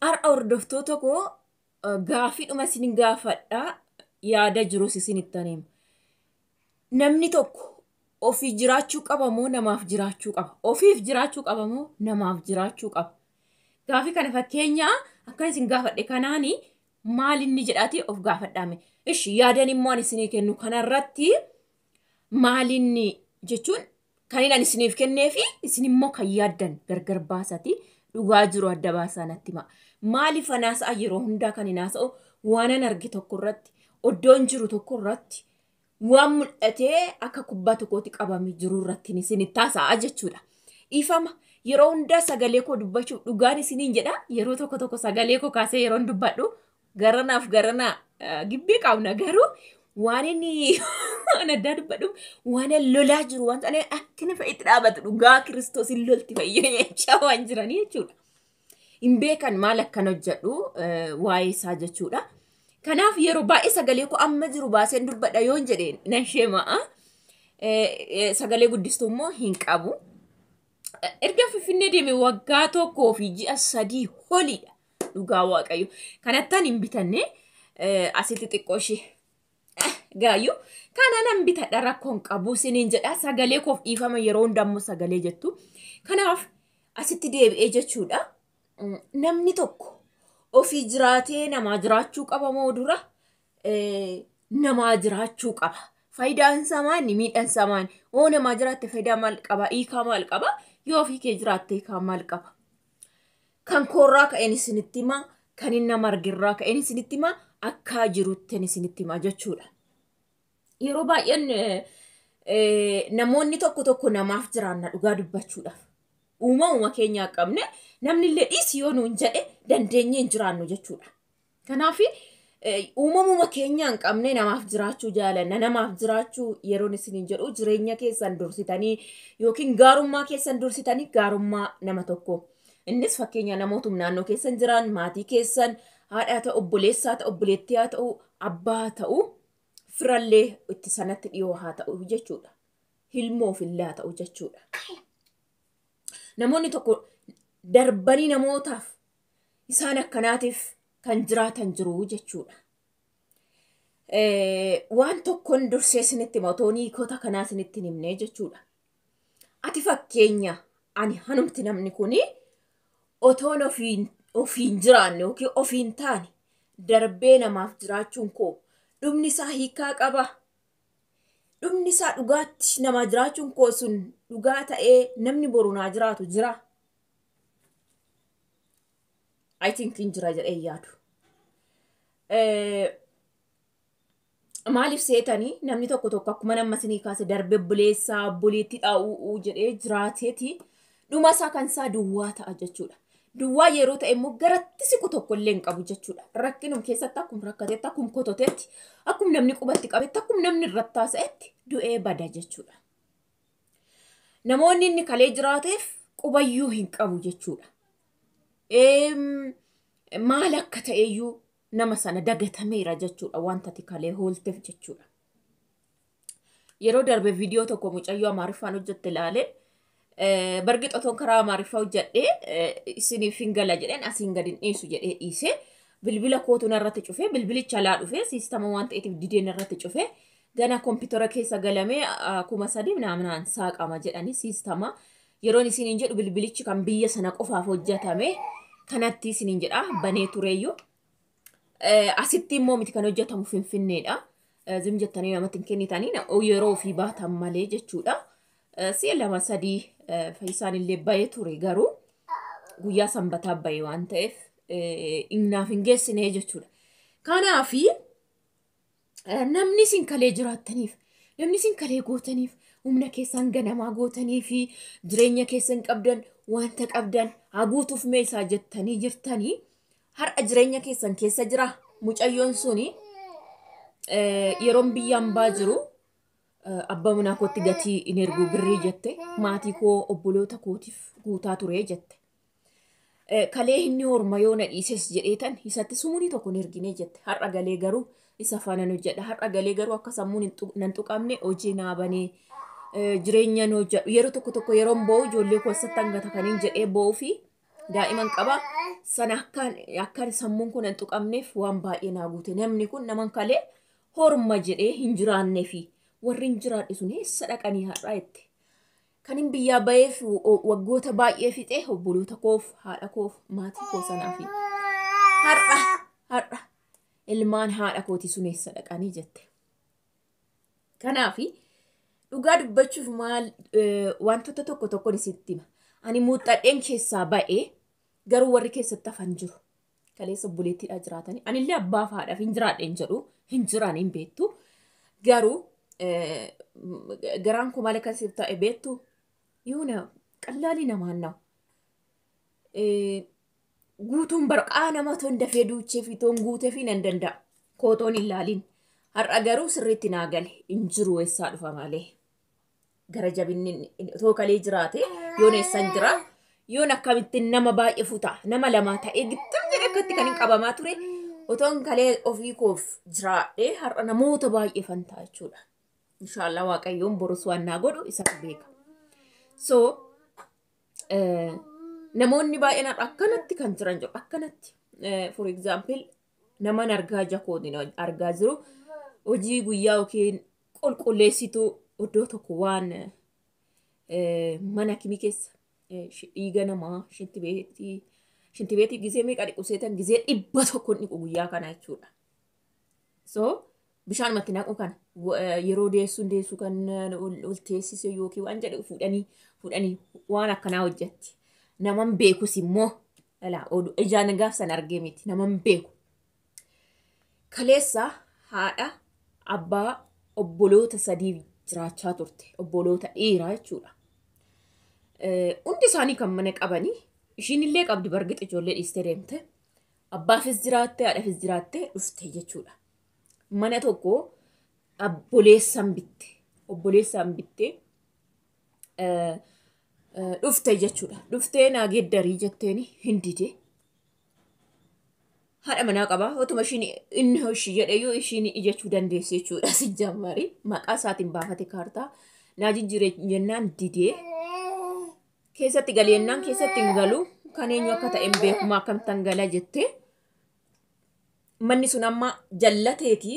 Har'a hordoftoota koo gaaffiidhuma isin gaafadha, yaada jirus isinittan hima. Namni tokko ofii jiraachuu qaba moo namaaf jiraachuu qaba? Ofiif jiraachuu qaba moo namaaf jiraachuu qaba? Gaaffii kana fakkeenya akkan isin gaafadhe kanaani maal inni jedhaati of gaafadhaame. Ishi yaadan immoo ani isinii kennu kanarratti maal inni jechuun kan inni ani isiniif kennee fi isin immoo kan yaaddan gargar baasati dhugaa jiru adda baasaa natti hima. Maaliif an haasa'a yeroo hundaa kan hin haasa'u waanan arge tokko irratti, iddoon jiru tokko irratti, waan mul'atee akka kubbaa tokkotti qabamee jiru irratti isinitti haasa'a jechuudha. Dhiifama yeroo hundaa sagalee koo dubbachuuf dhugaan isiniin jedha. Yeroo tokko tokko sagalee koo kaasee yeroon dubbadhu garanaaf garanaa gibbii qabna, garuu waan inni waan addaa dubbadhu waan lolaa jiru waan ta'eef akkana fa'itti dhaabatu dhugaa Kiristoos hin lolti fayyee jechaa waan jiranii jechuudha. Hin beekan maal akkan hojjedhu waa'ee isaa jechuudha. Kanaaf yeroo baay'ee sagalee koo amma jiru baaseen dubbadha yoon jedhe nan sheema'a. Sagalee guddistuu immoo hin qabu. Erga Finfinnee deeme waggaa 1 fi ji'a 3 holiidha. Dhugaa Waaqayyo. Kanattaan hin bitanne asitti xiqqoo ishee gaayyuu kana nan bitadha, rakkoon qabu isiniin jedha. Sagalee koof dhiifama, yeroo hundaa immoo sagalee jettu. Kanaaf asitti deebi'ee jechuudha. Namni tokko ofii jiraatee namaa jiraachuu qaba moo dura namaa jiraachuu qaba? Faayidaan isaa maali? Miidhaan isaa maali? Hoo namaa jiraatte faayidaa maal qaba? Hiikaa maal qaba? Yoo ofii kee jiraatte hiikaa maal qaba? Kan koorraa ka'een isinitti himaa, kan inni nama argirraa ka'een isinitti himaa, akka jirutteen isinitti himaa jechuudha. Yeroo baay'een namoonni tokko tokko namaaf jiraanna dhugaa dubbachuudhaaf. Uumamuma keenyaa qabne namni illee dhiisi yoo nuun jedhe dandeenyee hin jiraannu jechuudha. Kanaaf uumamuma keenyaa hin qabne namaaf jiraachuu jaalanna. Namaaf jiraachuu yeroon isiniin jedhu jireenya keessan dursitanii yookiin gaarummaa keessan dursitanii gaarummaa nama tokko. Innis fakkeenya namootum naannoo keessan jiran, maatii keessan, haadha ta'u, obboleessaa ta'u, obboleettii haa ta'u, abbaa ta'u, firallee itti sanatti dhiyoo haa ta'u jechuudha. Hilmoofillee haa ta'u jechuudha. Namoonni tokko darbanii namootaaf isaan akkanaatiif kan jiraatan jiru jechuudha. Waan tokkoon dursee isinitti hima otoo hiikota kanaa isinitti hin himne jechuudha. Ati fakkeenya ani hanumti namni kuni otoon ofiin jiraanne yookiin ofiin taane darbee namaaf jiraachuun koo dhumni isaa hiikaa qaba. Dhumni isaa dhugaatti namaa jiraachuun koo sun dhugaa ta'ee namni boru naa jiraatu jira. I think hin jira jedhee yaadu. Maaliif seetanii namni tokko tokko akkuma nama isinii kaase darbee obboleessaa obboleettii dhaa'uu jedhee jiraateeti dhuma isaa kan isaa duwwaa ta'a jechuudha. Duwwaa yeroo ta'e immoo garatti siqu tokko illee hin qabu jechuudha. Rakkinum keessatti akkuma rakkatetti, akkuma kototetti, akkuma namni qubatti qabetti, akkuma namni irratti haasa'etti du'ee bada jechuudha. Namoonni inni kalee jiraateef qubayyuu hin qabu jechuudha. Maal akka ta'eyyuu nama sana dagatameera jechuudha wanta ati kalee hoolteef jechuudha. Yeroo darbe viidiyoo tokko mucayyoo Amaariffaan hojjette ilaalee bargi otoon karaa Amaariffaa hojjedhee isiniif hin gala jedheen asiin gadi hin dhiisu jedhee dhiisee bilbila kootu narratti cufee, bilbilicha alaa dhufee siistama waan ta'eetiif didee narratti cufee gana kompiitara keessa galamee 3000 naamnaan saaqama jedhanii siistama. Yeroon isiniin jedhu bilbilichi kan biyya sana qofaaf hojjetame kanatti isiniin jedha banee tureeyyuu. Asitti immoo miti kan hojjetamu, Finfinneedha. Zim jettanii namatti hin kennitanii yeroo ofii baatan malee jechuudha. Si'a 2 3 Fayyisaan illee bahee ture, garuu guyyaa sanbataa bahee waan ta'eef naaf hin geessine jechuudha. Kanaafi namni isin kalee jiraattaniif, namni isin kalee gootaniif, humna keessan ganamaa gootanii fi jireenya keessan qabdan wanta qabdan haguutuuf meeshaa jettanii jirtanii har'a jireenya keessan keessa jira. Mucayyoon suni yeroon biyya hambaa jiru abbaa manaa kootti gatii hin ergu birrii jette, maatii koo obboloota kootiif guutaa ture jette. Kalee inni horma yoo na dhiises jedheetan isatti sumurii tokko hin ergine jette. Har'a galee garuu isa faana hojjedha. Har'a galee garuu akka sammuun nan tuqamne hojii naa banee jireenya nu hojjedhu. Yeroo tokko tokko yeroon boo'u ijoollee koo eessatti hangata kaniin jedhee boo'uu fi daa'iman qaba. Sana akkaan sammuun kun hin tuqamneef waan baay'ee naa guute. Namni kun naman kalee horma jedhee hin jiraannee fi warri hin jiraadhe sun eessa dhaqanii har'aa jette. Kan hin biyyaa baheef waggoota baay'ee fixee obboloota koof, haadha koof, maatii koo sanaafi. Har'a ilmaan haadha kootii sun eessa dhaqanii jette. Kanaafi dhugaa dubbachuuf maal wantoota tokko tokkoon isitti hima. Ani muuxadheen keessaa ba'ee garuu warri keessatti hafan jiru. Kaleessa obboleettiidhaa jiraatanii. Anillee abbaa fi haadhaaf hin jiraadheen jedhu hin jiraan hin beektu. Garuu garaan koo maal akka siif ta'e beektu yoona qallaalii namaan na'u. Guutuun barqaa nama toon dafee duuchee fi toon guutee fi nan danda'a. Kootoon hin laaliin. Har'a garuu sirriitti naa gale hin jiru eessaa dhufa malee. Gara jabinni too kalee jiraate yoon eessan jira. Yoon akkamittiin nama baay'ee futa nama lama ta'ee gixxam jedhee akkatti kan hin qabamaa ture. Otoon kalee ofii koof jiraadhee har'a namoota baay'ee fantaa jechuudha. Inshaallah Waaqayyoon borus waan naa godhu isatu beeka. So namoonni baay'een har'a akkanatti kan jiran jiru akkanatti. For example, naman argaa jakootiin argaa jiru hojii guyyaa yookiin qulqulleessituu iddoo tokko waan mana kimii keessa dhiiga namaa shintibeetii gizee meeqa dhiqu seetan gizee 100 dhiqu guyyaa kana jechuudha. So bishaanumatti naqu kana yeroo deessuun deessuu kan ol teessise yookiin waan jedhu fuudhanii waan akkanaa hojjetti. Naman beekus immoo ijaan gaaf sana argee miti naman beeku. Kaleessa haadha abbaa obboloota 3 jiraachaa turte. Obboloota dhiiraa jechuudha. Hundi isaanii kan mana qabanii ishiin illee qabdi bargixa ijoollee dhiistee deemte. Abbaafis jiraatte haadhaafis jiraatte dhufte jechuudha. Mana tokko obboleessaan bitte. Obboleessaan bitte dhufte jechuudha. Dhuftee naa geeddarii jetteeni hin dide. Haadha manaa qaba. Otuma ishiin inni ishii jedhee yoo ishiin ijachuu dandeesse jechuudha. Si jammari maqaa isaatiin baafate kaartaa naa jijjiire jennaan didee. Keessatti galee jennaan keessatti hin galu. Kan eenyu akka ta'e hin beeku akkamittan gala jettee. Manni sun amma jallateeti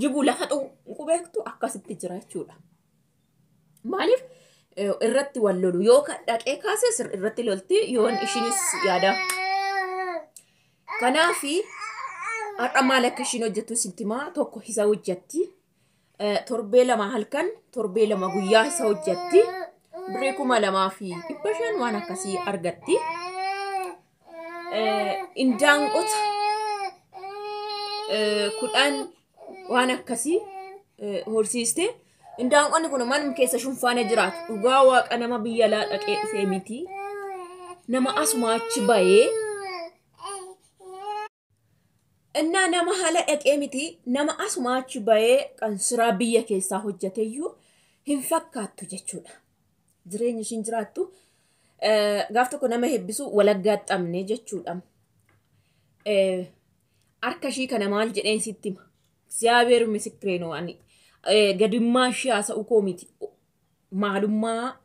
jiguu lafa xuqu beektu akkasitti jira jechuudha. Maaliif irratti wal lolu yoo dhaqee kaasee irratti lolti yoon ishiinis yaada. Kanaafi har'a maal akka ishiin hojjettu sitti himaa tokko isa hojjetti. Torbee 2 halkan torbee 2 guyyaa isa hojjetti. Birrii 2500 waan akkasii argatti. Indaanqota 10 waan akkasii horsiiste. Indaanqonni kun manuma keessa shunfaana jiraatu. Dhugaa waaqa nama biyya alaa dhaqee dhufee miti. Nama asuma achi bahee. Innaa nama haala dhaqee miti. Nama asuma achi bahee qansiraa biyya keessaa hojjeteyyuu hin fakkaattu jechuudha. Jireenya ishiin jiraattu gaaf tokko nama heebbisu walaggaa xabne jechuudha. Harka ishii kana maal jedheen sitti hima. Egziyaabeer misikree noo ani gadummaa ishii haasa'u koo miti. Maalummaa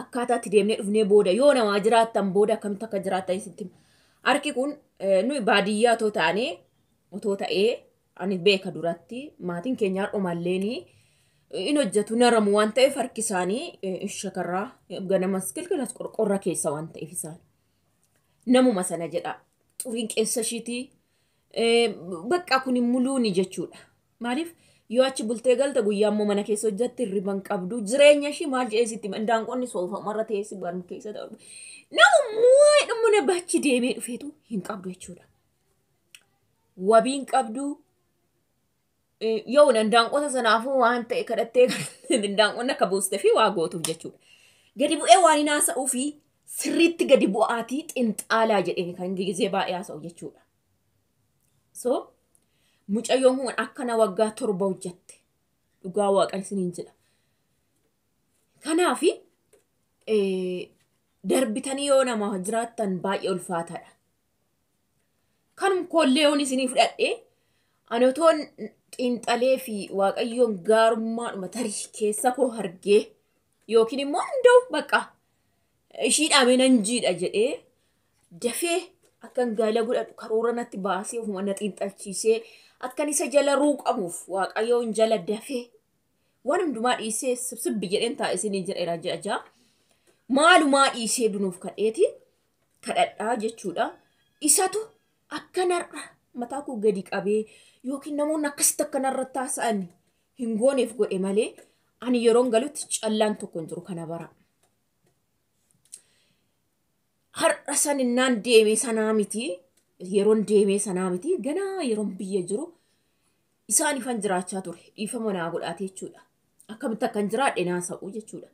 akkaataa itti deemnee dhufnee booda yoo namaa jiraattan booda akkamitti akka jiraattan sitti hima. Harki kun nuyi baadiyyaa otoo taanee otoo ta'ee ani beeka duratti maatiin keenya har'umallee in hojjetu naramu waan ta'eef harki isaanii shakarraa ganamas galgalas qorqorra keessa waan ta'eef isaan. Namuma sana jedha xuriin qeensa ishiitii bakka kun muluuni jechuudha. Maaliif yoo achi bultee galta guyyaa immoo mana keessa hojjette hirriban qabdu jireenya ishii maal jedhee sitti indaanqonni soofamarra teessi barnu keessa ta'u. Nama mana bachi deemee dhufeetu hin qabdu jechuudha. Wabiin qabdu yoo indaanqota sanaafuu waan ta'e kadhattee indaanqonni akka buustee fi waa gootuuf jechuudha. Gadi bu'ee waan hin haasa'uu fi sirriitti gadi bu'aatii xinxaalaa jedhee kan gizee baay'ee haasa'u jechuudha. So mucayyoon kun akkana waggaa 7 hojjette. Dhugaa waaqan isiniin jedha. Kanaafi darbitanii yoo nama jiraattan baay'ee ulfaataadha. Kanum koollee yoon isinii fudhadhee ani otoon xiinxalee fi waaqayyoon gaarummaadhuma tarii keessa koo argee yookiin immoo hunda'u bakka ishii dhaabee nan jiidha jedhee dafee Akkan gaa'ela godhadhu karoora natti baasee ofuma na xiinxalchiisee akkan isa jala ruuqamuuf Waaqayyoon jala dafee waan hundumaa dhiisee sibsibbi jedheen taa'e isiniin jedheera ji'a ja'a. Maalumaa dhiisee dunuuf kadheeti kadhadhaa jechuudha. Isatu akkanarra mataa koo gadi qabee yookiin namoonni akkasitti akkanarra taasa'an hin gooneef godhe malee ani yeroon galutti callaan tokko hin jiru kana bara. Har'a saninnaan deemee sanaa miti yeroon deemee sanaa miti ganaa yeroon biyya jiru isaan ifan jiraachaa ture dhiifama naa godhaate jechuudha. Akkamitti akkan jiraadhe naa sa'u jechuudha.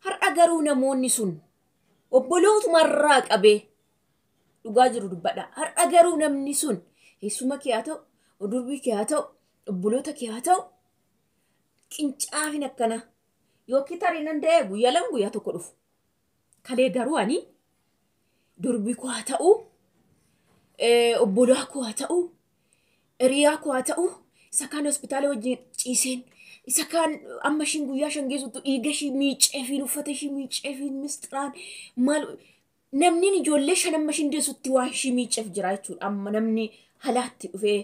Har'a garuu namoonni sun obbolootumarraa qabee dhugaa jiru dubbadha. Har'a garuu namni sun eessuma kee haa ta'u, durbii kee haa ta'u, obboloota kee haa ta'u, qincaafin akkana yookiin tarii nan da'ee guyyaa lama guyyaa tokko dhufu. Kalee garuu ani durbii koo haa ta'u, obbolaa koo haa ta'u, hiriyaa koo haa ta'u, isa kaan hospitaala wajjin ciiseen, isa kaan amma ishiin guyyaa shan geessuttu dhiiga ishii miiceefiin, uffata ishii miiceefiin, misxiraan maal namni ijoollee shan amma ishiin deessutti waan ishii miiceef jira jechuudha. Amma namni halaatti dhufee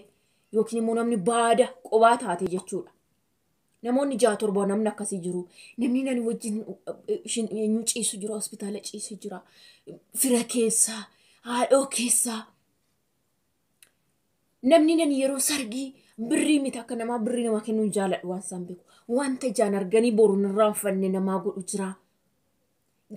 yookiin immoo namni baada qobaa taate jechuudha. Namoonni 6 7 namni akkasii jiru. Namni nani wajjin ishiin eenyu ciisu jira, hospitaala ciisu jira, fira keessaa, haadhoo keessaa. Namni nani yeroo sargii birrii miti akka namaa birrii namaa kennuun jaaladhu waan isaan beeku. Wanta ijaan arganii boru hin irraanfanne namaa godhu jira.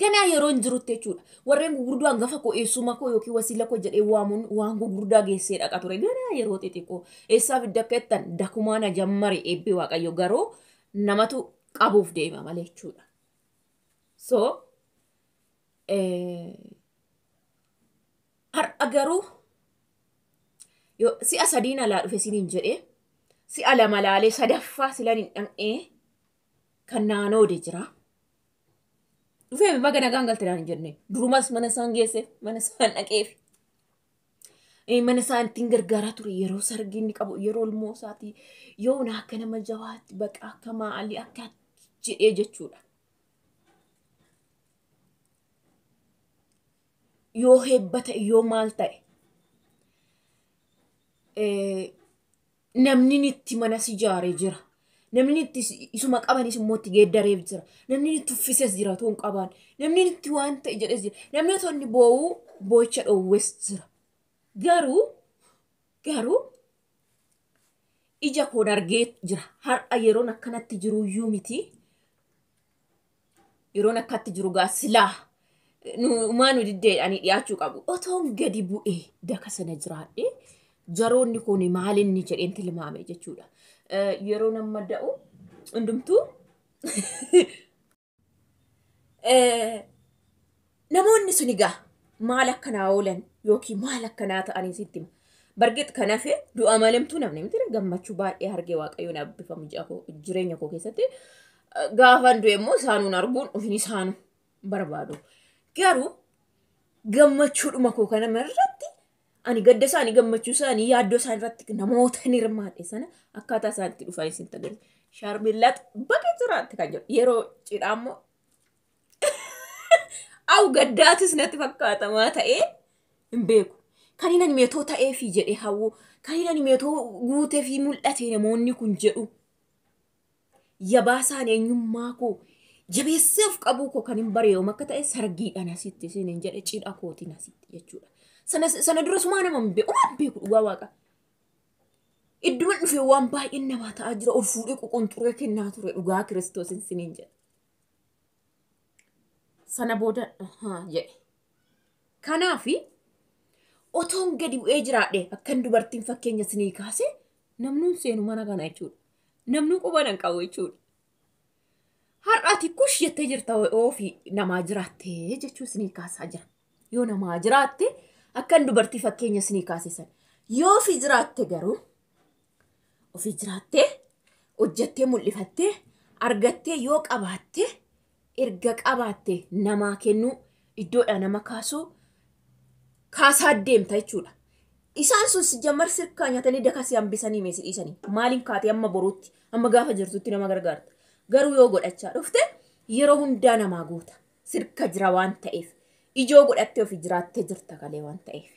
Ganaa yeroo hin jirutti jechuudha. Warreen gurguddaa hangafa koo eessuma koo yookiin wasiila koo jedhee waamuun waan gurguddaa geessee dhaqa ture. Ganaa yeroo xixiqqoo eessaaf idda akka jettan dakumaa na jammare eebbi Waaqayyo garuu namatu qabuuf deema malee jechuudha. So har'a garuu si'a sadiin alaa dhufe siniin jedhee si'a lama laalee sadaffaa silan hin dhaqnee kan naanoode jira. Dhufee baga nagaan galte naan hin jenne. Durumas mana isaan geesseef, mana isaan dhaqeef. Mana isaan ittiin gargaaraa ture yeroo sargii inni qabu, yeroo ilmoo isaatii, yoo na akka nama jabaatti baqa akka maalii akka jedhee jechuudha. Yoo heebba ta'e, yoo maal ta'e. Namni itti mana si ijaaree jira. Namni itti isuma qabanis immoo itti geeddareef jira. Namni itti uffises jira otoo hin qabaan. Namni itti waan ta'e jedhes jira. Namni otoo inni boo'uu boo'icha dhoowwes jira. Garuu ija koon argee jira. Har'a yeroon akkanatti jiru iyyuu miti. Yeroon akkatti jiru gaa silaa nuumaa nu diddeedhaanii dhiyaachuu qabu. Otoon gadi bu'ee daka sana jiraadhee jaroonni kun maalinni jedheen tilmaame jechuudha. Yeroo nama da'u hundumtuu namoonni sun egaa maal akkanaa oolan yookiin maal akkanaa ta'anii sitti hima. Bargeet kan hafe du'a malamtuu namni miti gammachuu baay'ee argee Waaqayyoon abbifamu jireenya koo keessatti. Gaafan du'e immoo isaanuun arguun dhufin isaanu barbaadu. Garuu gammachuudhuma koo kana irratti ani gadda isaanii gammachuu isaanii yaaddoo isaanii irratti namoota hin hirmaadhe sana akkaataa isaan itti dhufan isin agarsiisa. Shaarbillaat baga jiraatti kan jedhu yeroo cidhaa immoo awu gaddaatis natti fakkaatamaa ta'ee hin beeku. Kan inni meetoo ta'eefi jedhee hawwu, kan inni meetoo guutee fi mul'ate namoonni kun jedhu. Yabaasaan eenyummaa koo jabeessee of qabuu koo kan hin bareedu akka ta'e sargiidhaan asitti isin hin jedhe cidha kootiin asitti jechuudha. Sana dura sumaa nama hin beeku, waan beeku dhugaa waaqa. Idduma dhufee waan baay'een namaa ta'aa jira ol fuudhee qoqonxuree kennaa ture dhugaa Kiristoos isiniin jedha. Sana booda jedhe. Kanaafi otoon gadi bu'ee jiraadhe akkan dubartiin fakkeenya isinii kaase namnuun seenu mana kana jechuudha. Namnuu quba nan qabu jechuudha. Har'aati kush jettee jirta ofii namaa jiraattee jechuu isinii kaasaa jira. Yoo namaa jiraatte akkan dubartii fakkeenya isinii kaase sana. Yoo ofii jiraatte garuu ofii jiraattee hojjettee mul'ifattee argattee yoo qabaatte erga qabaatte namaa kennuu iddoodhaa nama kaasuu kaasaa deemta jechuudha. Isaan sun si jammar sirkaa nyaatanii daka si hambisanii mee si dhiisanii maaliin kaatee amma boruutti amma gaafa jirtutti nama gargaarta. Garuu yoo godhachaa dhufte yeroo hundaa namaa goota sirka jira waan ta'eef ijoo godhattee ofii jiraattee jirta kalee waan ta'eef.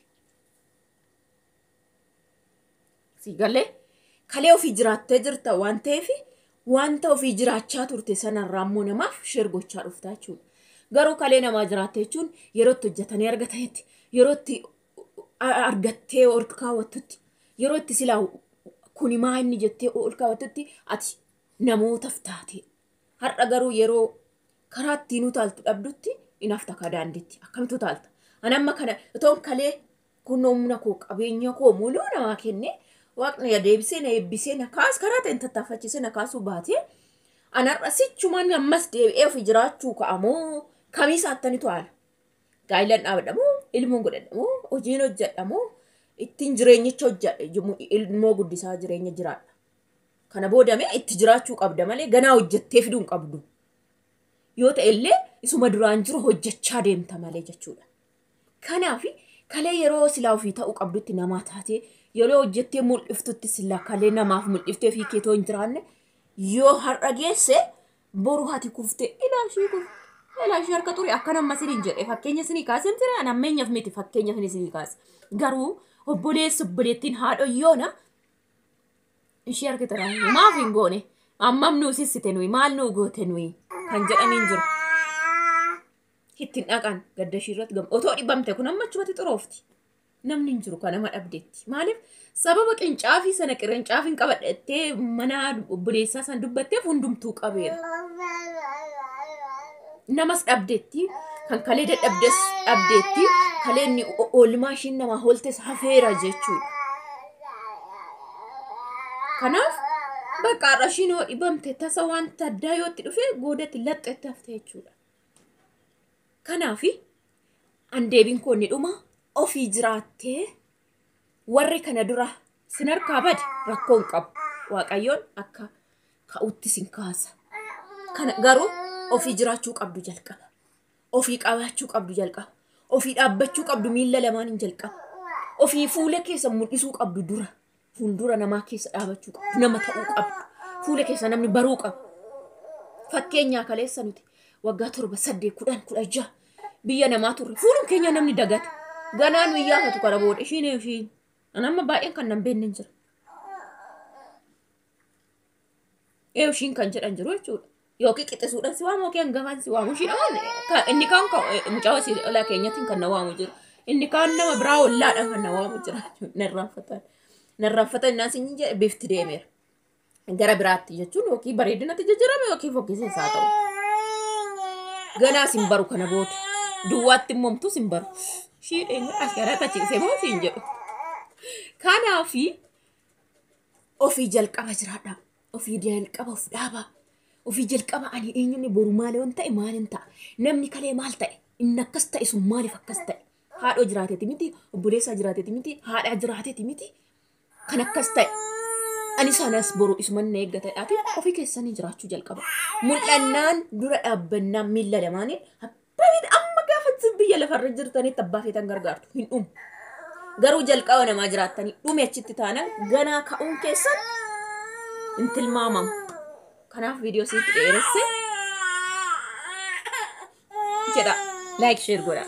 Si galee kalee ofii jiraattee jirta waan ta'eef wanta ofii jiraachaa turte sanarraa immoo namaaf share gochaa dhufta jechuudha. Garuu kalee namaa jiraatte jechuun yeroo itti hojjetanii argatanitti, yeroo itti argattee ol kaawwattutti, yeroo itti silaa kuni maa inni jettee ol kaawwattutti ati namootaaf taate. Har'a garuu yeroo karaa ittiin utaaltu dhabdutti inaaf takka daandiitti akkamitti utaalta? Ani amma kana otoon kalee kun humna koo qabeenya koo muluu namaa kennee waaqni na deebisee na eebbisee na kaas karaa ta'een tattaaffachiisee na kaasuu baatee ani har'a sichumaan ammas deebi'ee ofii jiraachuu ka'amoo kamii saattanitu haala. Gaayilaan dhaabadhamoo ilmoon godhadhamoo hojiin hojjedhamoo ittiin jireenyicha hojjedha ilmoo guddisaa jireenya jiraadha. Kana boodamee itti jiraachuu qabda malee ganaa hojjettee fiduu hin qabdu. Yoo ta'e illee isuma duraan jiru hojjechaa deemta malee jechuudha. Kanaaf kalee yeroo silaa ofii ta'uu qabdutti namaa taatee yeroo hojjettee mul'iftutti silaa kalee namaaf mul'iftee ofii keetoo hin jiraanne yoo har'a geesse boru hati kuftee ilaashii kufte ilaashii harka xuri akka nama isiniin jedhe fakkeenya isinii kaasee miti an ammeenyaaf miti fakkeenya isinii kaase garuu obboleessi obboleettiin haadha yoona ishee harka maaf hin goone ammam nuu sissite nuyi maal nuu goote nuyi kan jedhaniin jiru. Ittiin dhaqan gadda ishii irratti gam otoo dhibamte kun amma achumatti xuroofti. Namni hin jiru kan nama dhabdeetti. Maaliif sababa qincaafii sana qirincaafiin qabadhattee mana obboleessaa sana dubbatteef hundumtuu qabeera. Namas dhabdeetti kan kalee dadhabdes dhabdeetti kalee inni oolmaa ishiin namaa hooltes hafeera jechuudha. Kanaaf bakka har'a ishiin yoo dhibamte tasa wanta addaa yoo itti dhufe goodatti laxxetti hafte jechuudha. Kanaaf an deebiin koo inni dhuma ofii jiraattee warri kana dura sin harkaa bade rakkoo hin qabu. Waaqayyoon akka ka'utti sin kaasa. Kana garuu ofii jiraachuu qabdu jalqaba. Ofii qabaachuu qabdu jalqaba. Ofii dhaabbachuu qabdu miilla lamaan hin jalqaba. Ofii fuula keessa mul'isuu qabdu dura. Fuuldura namaa keessa dhaabachuu qabdu. Nama ta'uu qabdu. Fuula keessa namni baruu qabu. Fakkeenyaa kaleessa nuti waggaa 7, 8, 10, 16 biyya namaa turre. Fuulum keenya namni dagate. Ganaa nu iyyaafatu kana booda ishiin ishiin. An amma baay'een kan nan beekne hin jira. Ee ishiin kan jedhan jiru jechuudha. Yookiin qixxisuudhaan si waamu yookiin hangafaan si waamu. Ishiin inni kaan mucaa olaa keenyatiin kan na waamu jira. Inni kaan nama biraa ollaadhaan kan na waamu jira. Narraanfatan. Narraanfatan naan sin jedhe bifti deemeera. Gara biraatti jechuun yookiin bareedinatti jijjiirame yookiin fokkisiisaa haa ta'u. Ganaa sin baru kana booda. Duwwaatti moomtu sin baru. Ishii as gara tachiisee moo siin jedhu. Kanaafi ofii jalqaba jiraadha. Ofii jalqaba of dhaaba. Ofii jalqaba ani eenyuun boru maal yoon ta'e maalin ta'a? Namni kalee maal ta'e? Inni akkas ta'e sun maaliif akkas ta'e? Haadhoo jiraateeti miti, obboleessaa jiraateeti miti, haadhaa jiraateeti miti. Kan akkas ta'e. Ani sanas boru isuman na eeggatadhaati ofii keessanii jiraachuu jalqaba. Mul'annaan dura dhaabbannaan miilla lamaaniin abbaa amma gaafa biyya lafarra jirtanitti abbaa feetan gargaartu hin dhumu. Garuu jalqaba namaa jiraattanii dhume achitti taanaan ganaa ka'uun keessan hin tilmaamamu. Kanaaf viidiyoo isinitti dheeresse jedha. Like share godha.